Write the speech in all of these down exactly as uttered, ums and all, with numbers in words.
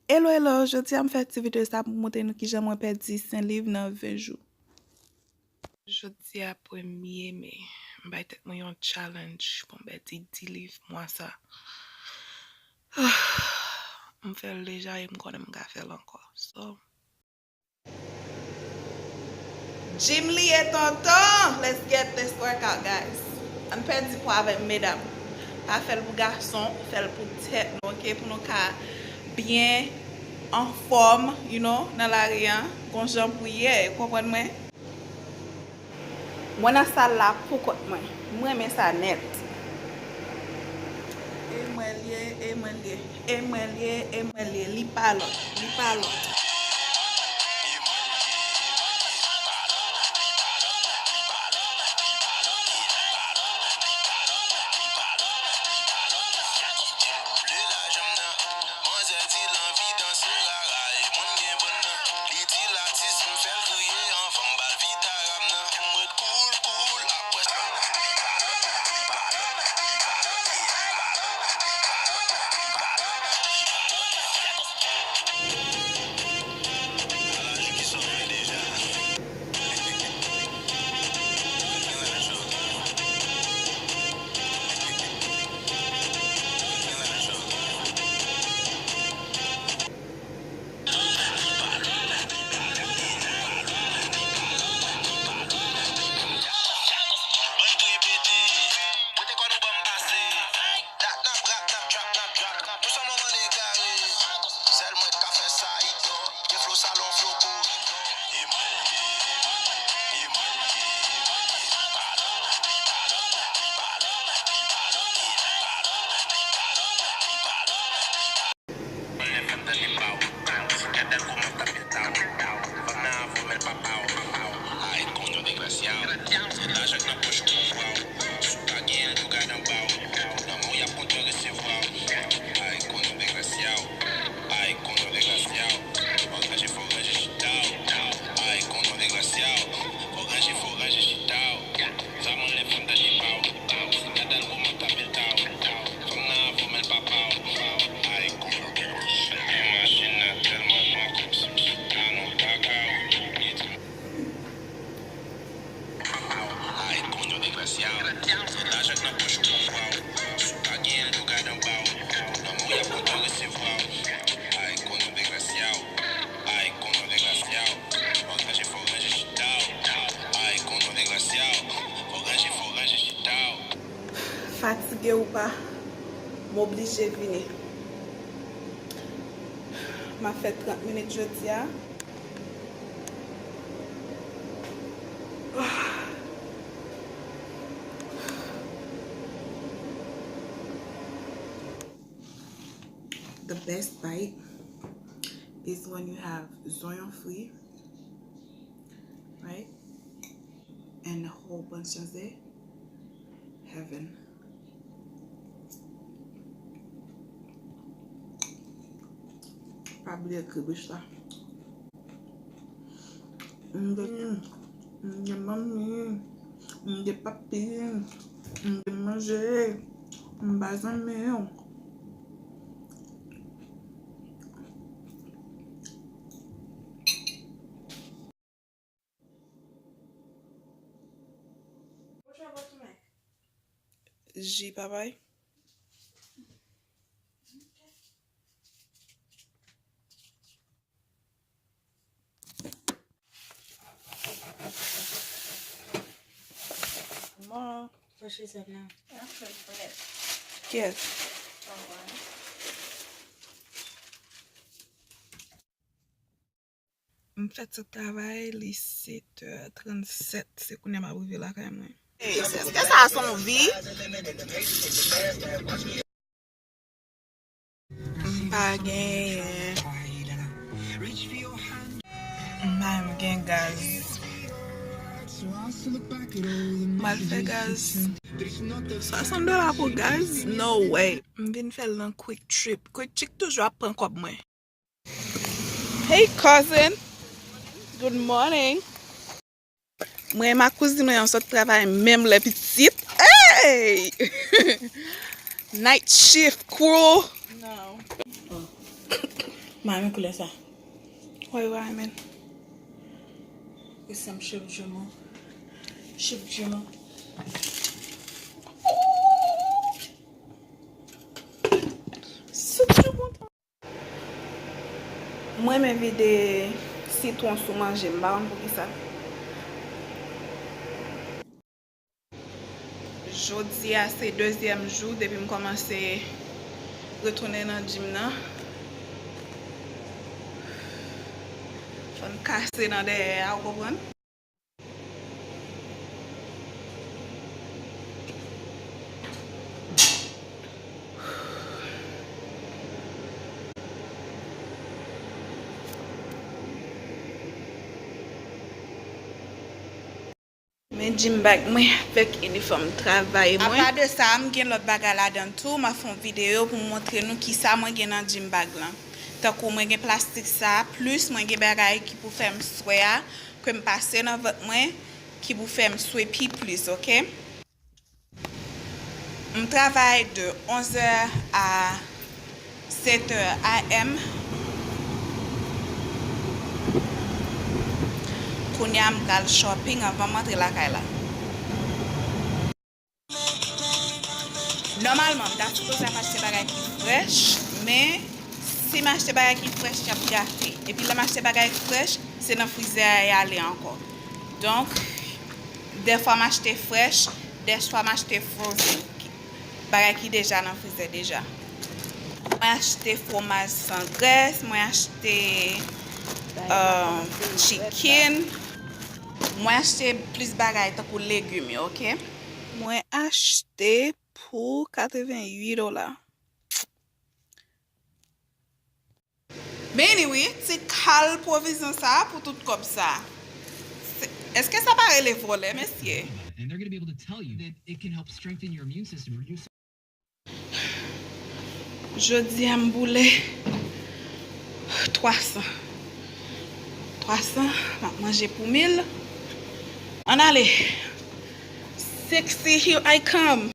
Hello, hello, jodi a m fè ti videyo sa pou m montre nou kijan mwen pèdi senk liv nan ven jou. Jodi a premye me, m bay tèt mwen yon challenge pou m pèdi dis liv mwa sa. M fè l deja e m konnen m ka fè l ankò. So, Gym li ye, tonton. Let's get this workout, guys. Ann pèdi pwa avè m, medam. Pa fè l pou gason, fè l pou tèt nou, oke? Pou nou ka byen anfòm, you know, nan lari a, gon jan pou ye, ou konprann mwen? Mwen nan sal la pou kont mwen. M renmen sa nèt. E mwen l ye, e mwen l ye. E mwen l ye, e mwen l ye. Li pa lòt, li pa lòt. Fatige ou pa, m oblije vini. M ap fè trant minit jodi a. The best bite is when you have zonyon fri, right? And a whole bunch of it. Heaven. Pa bliye kribich la. M gen, m gen manmi, m gen papi, m gen manje, m pa zanmi w. Ji papay. Bon. Poche sèl la. Kiyès? M fèt sot travay, li setè trannsèt, se kounye a m ap rive lakay mwen. Ey, èske sa se yon vi? M pa genyen. M pa menm gen gaz. M al fè gaz. Swasant dola pou gaz? No way. M vin fè l nan Quick Trip. Quick Trip toujou ap pran kòb mwen. Hey, cousin. Good morning. Mwen e ma kouzin mwen an sot travay menm lè pitit. Hey! Night shift crew. No. M renmen koulè sa. Why, why, man? Get some Shape Dremel. Shape Dremel. Sou tou kontan. Mwen renmen vide sitwon sou manje, m pa konn poukisa. Jodi a se dezyèm jou depi m kòmanse retounen nan gym nan. Fò n kase nan dèyè a, ou konprann? Men gym bag mwen avèk inifòm travay mwen. Apa de sa, m gen lòt bagay ladan tou. M ap fè yon videyo pou m montre nou kisa mwen gen nan gym bag lan. Tankou mwen gen plastik sa, plis mwen gen bagay ki pou fè m swe a, ke m pase nan vant mwen, ki pou fè m swe pi plis, oke? M travay de onzè a setè a m. Kounye a m pral shopping anvan m antre lakay la. Nòmalman, m ta sipoze ap achte bagay ki frèch, men si m achte bagay ki frèch, y ap gate. Epi lè m achte bagay frèch, se nan frizè a y ale ankò. Donk, dèfwa m achte frèch, dèfwa m achte frozen. Bagay ki deja nan frizè deja. Mwen achte fwomaj san grès, mwen achte, euh, chicken, mwen achte plis bagay tankou legim yo, oke? Mwen achte pou katreventuit dola. Men anyway, ti kal pwovizyon sa pou tout kòb sa. Se, èske sa pa rele vòlè, mesye? And they're gonna be able to tell you that it can help strengthen your immune system, reduce Jodi a m boule twa san. Twa san, m ap manje pou mil. Ann ale. Sexy, here I come.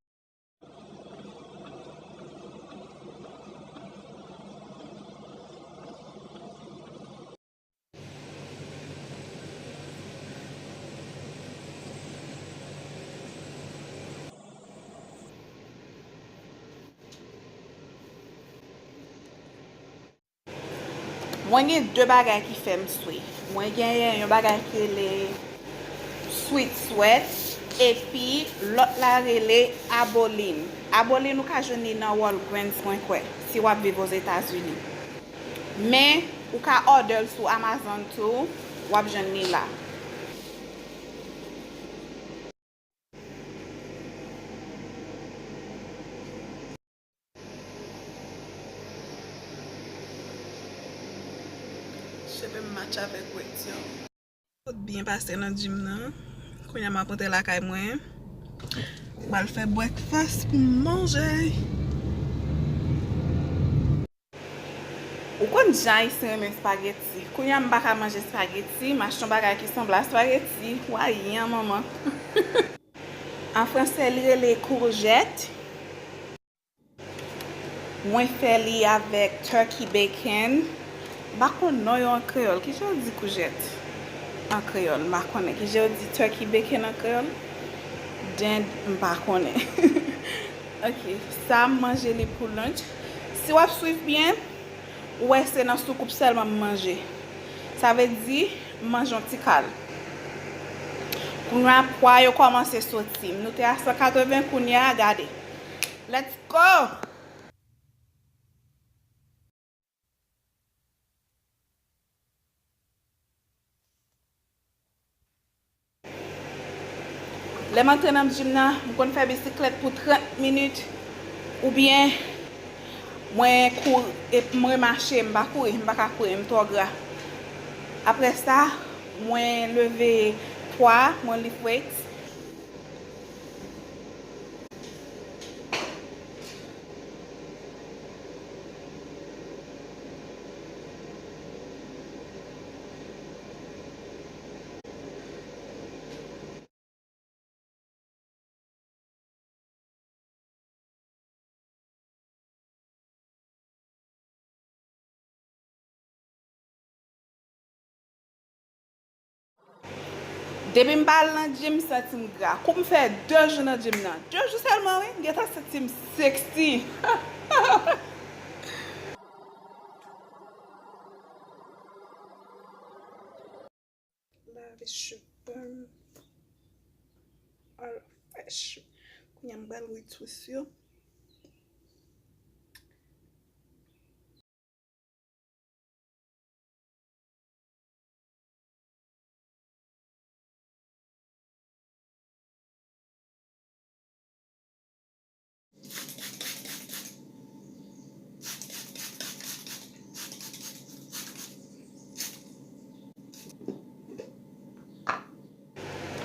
Mwen gen de bagay ki fè m swe. Mwen genyen yon bagay ki rele Sweet Sweat, epi lòt la rele Abolin. Abolin ou ka jwenn li nan Walgreens mwen kwè, si w ap viv Ozetazini. Men, ou ka order l sou Amazon tou, w ap jwenn li la. Cheve m match avèk wetyan. Sot byen pase nan gym nan. Kounye a m ap antre lakay mwen. M pral fè breakfast pou m manje. Ou konn jan Ayisyen renmen espageti. Kounye a m pa ka manje espageti, m achte yon bagay ki sanble a espageti. Wayan manman. An fransè, li rele courgette. Mwen fè li avèk turkey bacon. M pa konn non yo an kreyòl. Kijan yo di koujèt an kreyòl? M pa konnen. Kijan yo di turkey bacon an kreyòl? Dend, m pa konnen. Ok, sa m manje li pou lunch. Si w ap swiv byen, ou wè se nan soukoup sèlman m manje. Sa vle di, m manje yon ti kal. Kounye a pwa yo kòmanse soti. Nou te a san katreven, kounye a, gade. Let's go! Lè m antre nan gym nan, m konn fè bisiklèt pou trant minit, oubyen mwen kouri, e m remache, m pa kouri, m pa ka kouri, m twò gra. Apre sa, mwen leve pwa, mwen lift weights. Depi m pa al nan gym, m santi m gra. Kou m fè de jou nan gym nan. De jou sèlman, wi, m gentan santi m sexy. Lave cheve m. All fresh. Kounye a m pral retwist yo.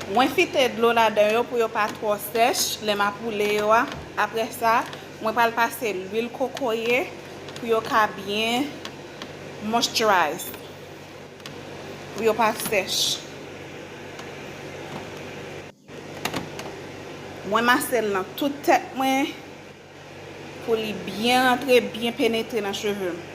Mwen fite dlo ladan yo pou yo pa twò sèch lè m ap woule yo a. Apre sa, mwen pral pase lwil kokoye pou yo ka byen moisturize, pou yo pa sèch. Mwen mase l nan tout tèt mwen pou li byen rantre, byen penetre nan cheve m.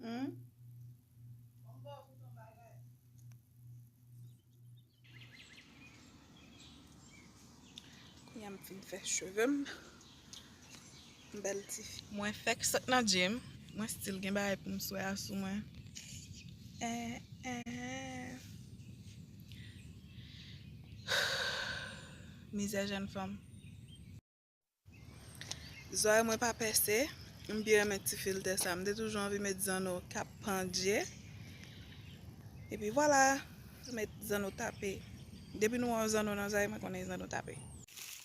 Hmm? Kounye a m fin fè cheve m. Bèl tifi. Mwen fèk sot nan gym. Mwen still gen bagay pou m swè a sou mwen. Eh, eh, eh. Mizè jèn fanm. Zòrèy mwen pa pèse. M byen renmen ti filtè sa. M te toujou anvi met zanno k ap pandye. Epi vwala, met zanno tape. Depi nou wè yon zanno nan zòrèy mwen, konnen zanno tape.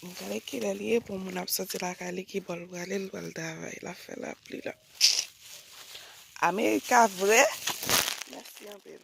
Mwen gade kilè li ye pou moun ap soti lakay li, ki bò l prale, l pral travay. L ap fè lapli la. Amerika vre. Mèsi anpil.